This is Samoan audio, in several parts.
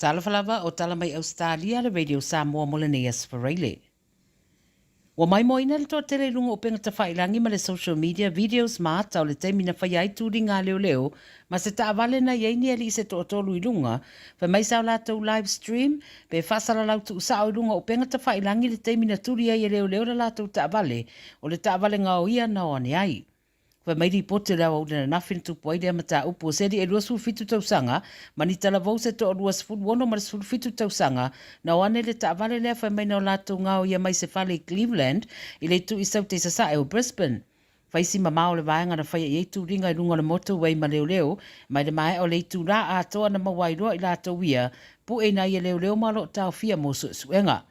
Talofa lava o tala mai Ausetalia le Radio Samoa mo lenei Aso Faraile. Ua maimoaina le toatele i luga o upega tafailangi ma le social media videos ma ata o le taimi na faia ai tuliga a leoleo ma se taavale na i ai ni alii se toatolu i luga, fai mai sa o latou live stream pe faasalalau tuusao i luga o upega tafailangi le taimi na tuli ai e leoleo le latou taavale o le taavale gaoia na o ane ai. Fai mai lipoti o le aoauli ananafi na tupu ai lea mataupu o se alii e 27 tausaga ma ni talavou se toa 26 ma le 17 tausaga na o ane le taavale lea fai mai na o latou gaoia mai se fale i Cleveland i le itu i Saute i Sasae o Brisbane. Fai si mamao o le vaega na faia i ai tuliga i luga o le motorway ma leoleo mai le maea o le itulā atoa na maua ai loa i latou ia pu'e ina ia leoleo ma o lo o taofia mo suesuega.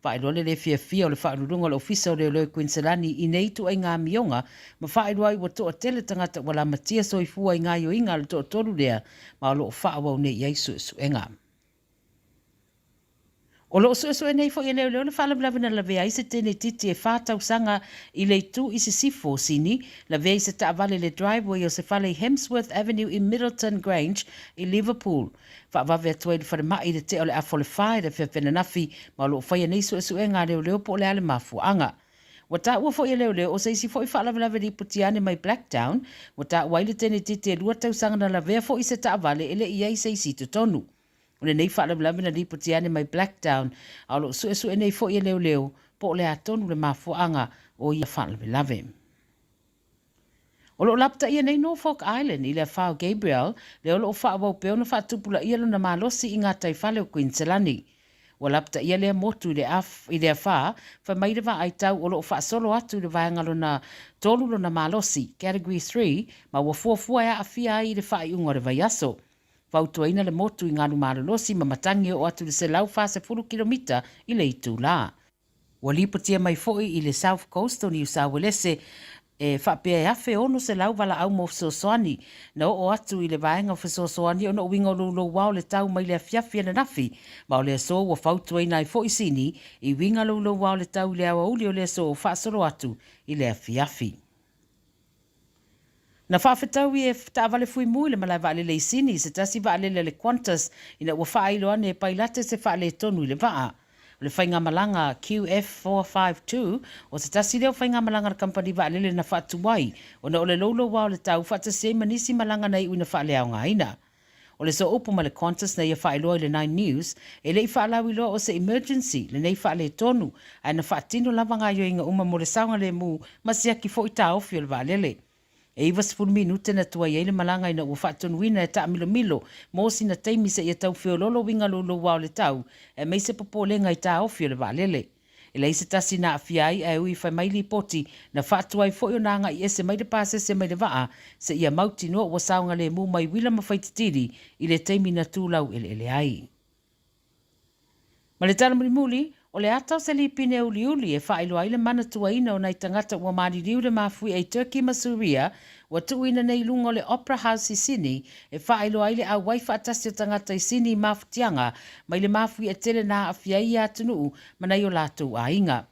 Faailoa le le fiafia o le Faauluuluga o le Ofisa o Leoleo i Kuiniselani i nei ituaiga amioga ma faailoa ai ua toatele tagata ua lamatia soifua i gaoioiga a le toatolu lea ma o lo o faaauau nei i ai suesuega. O lo o suesue nei foi e leoleo le faalavelave na lavea ai se teine itiiti e fa tausaga i le itu i sisifo o Sini, lavea i se taavale i le driveway o se fale i Hemsworth Avenue i Middleton Grange i Liverpool. Faavave atu ai i le falemai i le tea o le afa o le fa i le afiafi ananafi ma o lo o faia nei suesuega a leoleo po o le a le mafuaaga. Ua taua foi e leoleo o se isi foi faalavelave lipoti ane mai Blacktown, ua taua ai le tenetiti e lua tausaga na lavea foi i se taavale e le i i ai se isi i totonu. O lenei faalavelave na lipoti ane mai Blacktown, a o lo o suesue nei foi e leoleo po o le a tonu le mafuaaga o ia faalavelave. O lo o lapataia nei Norfolk Island i le afa o Gabrielle, lea o lo o faaauau pea ona faatupulaia lona malosi i gataifale o Kuiniselani. Ua lapataia lea motu i le i le afa, fai mai le vaai tau o lo o faasolo atu i le vaega lona tolu lona malosi, Category Three, ma ua fuafua e aafia ai i le faaiuga o le vaiaso. Fautuaina le motu i galu malolosi ma matangi e oo atu i le 140 kilomita i le itulā. Ua lipotia mai foi i le South Coast o Niu Sauelese e faapea e 1,600 valaau mo fesoasoani na oo atu i le vaega o fesoasoani ona o uiga o loulouao le tau mai le afiafi ananafi ma o le aso ua fautuaina ai foi Sini i uiga loulouao le tau i le aoauli o le aso faasolo atu i le afiafi. Na faafetaui e taavale fuimu i le malae vaalele i Sini i se tasi vaalele a le Qantas ina ua faailo ane e pailate se faaletonu i le vaa. O le faigamalaga QF452 o se tasi lea o faigamalaga a le kamupani vaalele na faatuai ona o le louloua o le tau faatasi ai ma nisi malaga na iu ina faaleaogaina. O le sooupu ma le Qantas na ia faailoa i le Nine News, e le i faalauiloa o se emergency lenei faaletonu, ae na faatino lava gaoioiga uma mo le saogalemu ma siaki foi taofi o le vaalele. E 90 minute na tuai ai le malaga ina ua faatonuina e taamilomilo mo sina taimi seia tau feololo uiga louloua o le tau, aemaise popolega i taofi o le vaalele. E leai se tasi na aafia ai ae ui fai mai lipoti na faatuai foi ona agai ese mai le pasese mai le vaa seia mautinoa ua saogalemu mai uila ma faititili i le taimi na tu laueleele ai. Ma le tala mulimuli, o le ata o se lipine uliuli e faailoa ai le manatuaina o nai tagata ua maliliu i le mafuie i Turkey ma Suria ua tuuina nei i luga o le Opera House i Sydney e faailoa ai le auai faatasi o tagata i Sydney i mafutiaga mai le mafuie tele na aafia ai ia atunuu ma nai o latou aiga.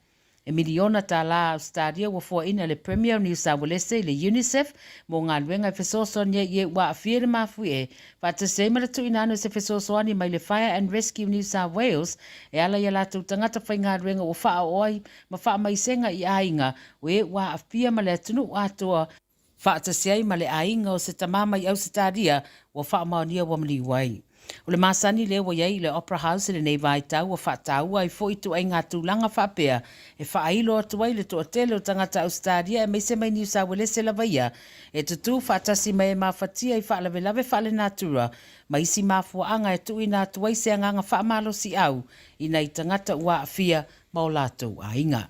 E miliona tālā a Ausetalia ua foaina e le Premier o Niu Sauelese i le UNICEF mō galuega e fesoasoani ai i e ua aafia i le mafuie, faatasi ai ma le tuuina ane o se fesoasoani mai le Fire and Rescue New South Wales e ala i a latou tagata faigaluega ua faaoo ai ma faamaisega i aiga o e ua aafia ma le atunuu atoa faatasi ai ma le aiga o se tama mai Ausetalia ua faamaonia ua maliu ai. O le masani lea ua i ai i le Opera House i lenei vaitau ua faataua ai foi ituaiga tulaga faapea e faailo atu ai le toatele o tagata Ausetalia aemaise mai Niu Sauelese lava ia e tutū faatasi mai e mafatia i faalavelave faalenatura ma isi mafuaaga e tuuina atu ai se agaga faamalosiau i nai tagata ua aafia ma o latou aiga.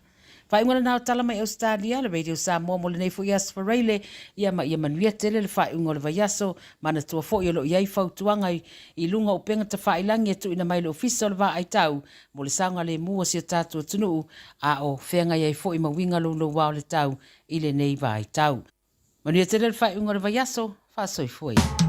Faaiuga lena o tala mai Ausetalia, le Radio Samoa mo lenei foi aso Faraile, ia ma ia manuia tele le faaiuga o le vaiaso. Manatua foi o lo o i ai fautuaga i, i luga o upega tafailangi e tuuina mai le Ofisa o le Vaaitau mo le saogalemu o si o tatou atunuu, a o feagai ai foi ma uiga louloua o le tau i lenei vaitau. Manuia tele le faaiuga o le vaiaso, faasoifua ia.